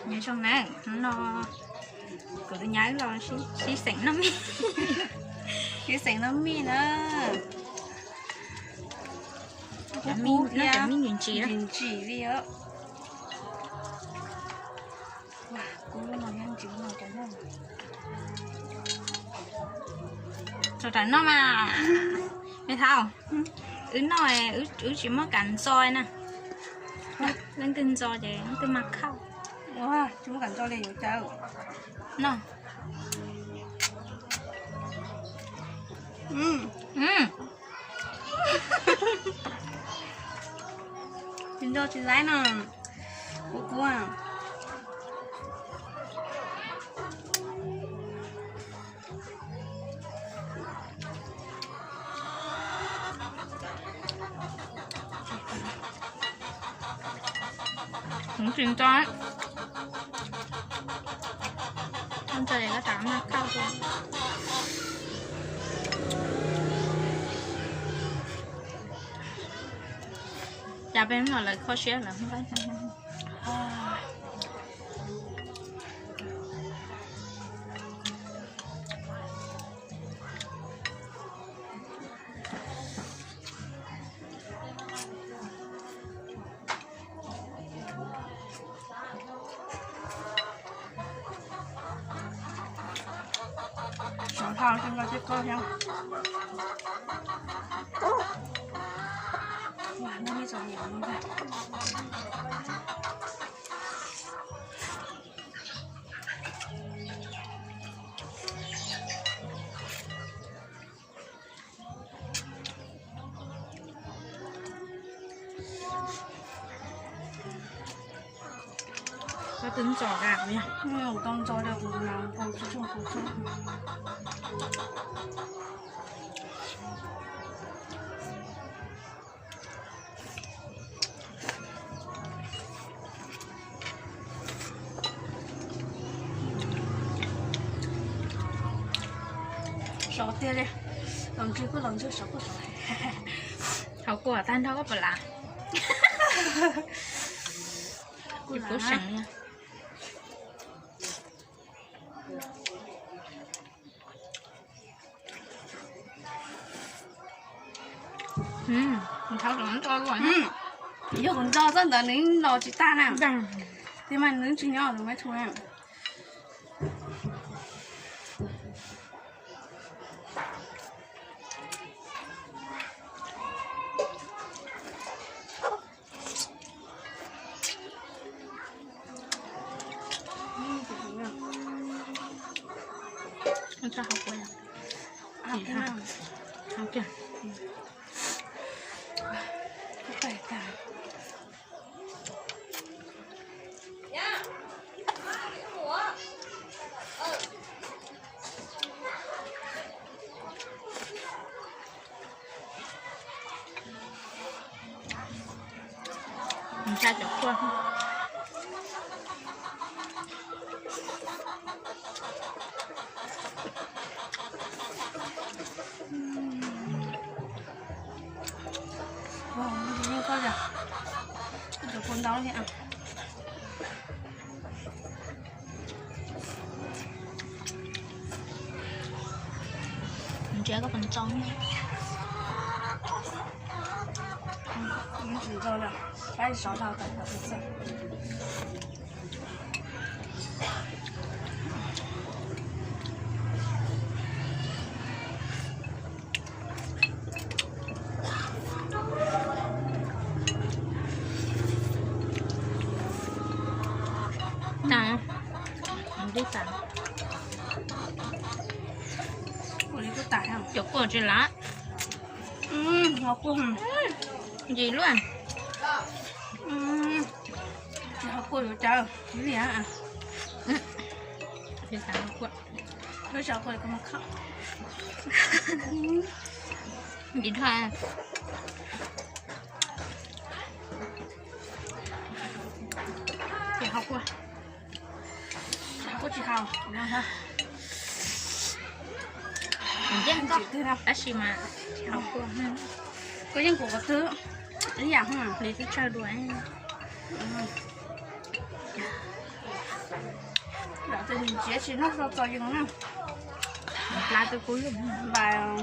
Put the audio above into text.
Nyob zoo na, hnub no kuv nyab los sib xeem noj mij, sib xeem noj mij na. Noj cov mij ntsim ntsim li os. Kuv lub no nyob ntsis no cov noj. Rau ram noj mas, me thaub, wb noj wb tsis muab kav ntxo na. Leej twg ntxo ces leej twg mas khauj. Tsis muab kav ntxo li yuav cas. Noj. Tsis ntxo tsis laib no. Kuv kuv. Kuv tsis ntxo, ntxo es koj rov noj khauj xwb. Cas peb no lawv kho siab lawm. Sov thau xwb nqa tej koj thiab. Koj twb ntxo kawg, kuv tau ntxo rau kuv na, kuv tsis tsoo kuv tsoo. Sov tiag li, los ntswg kuj los ntswg, sov kuj sov. Hauv kua tag nrho koj puas lav? Kuv seem li. Yog kuv ntxo txoj ntawd nws los tsis tag na. Tes mas nws tsis nyob tus mab thu na. Ntsa cov kua. Cov kua ntau thiab. Ntsia koj puas ntxo. Tsis ntxo lawm, pab sov tau tawm tawm xwb. Cov kua tsis lav. Yig luaj. Tsis ho kua yuav cas li. Yig dhau. Ces ho kua. Kuv tsis haus, yeej koj tab sis mas tsis haus kua. Koj yeej kuv qhov twg ib yam li twb tsawg dua. Lam tus niam txiv tsis noj txog txos yoos na. Nplas tus kuv yog npais.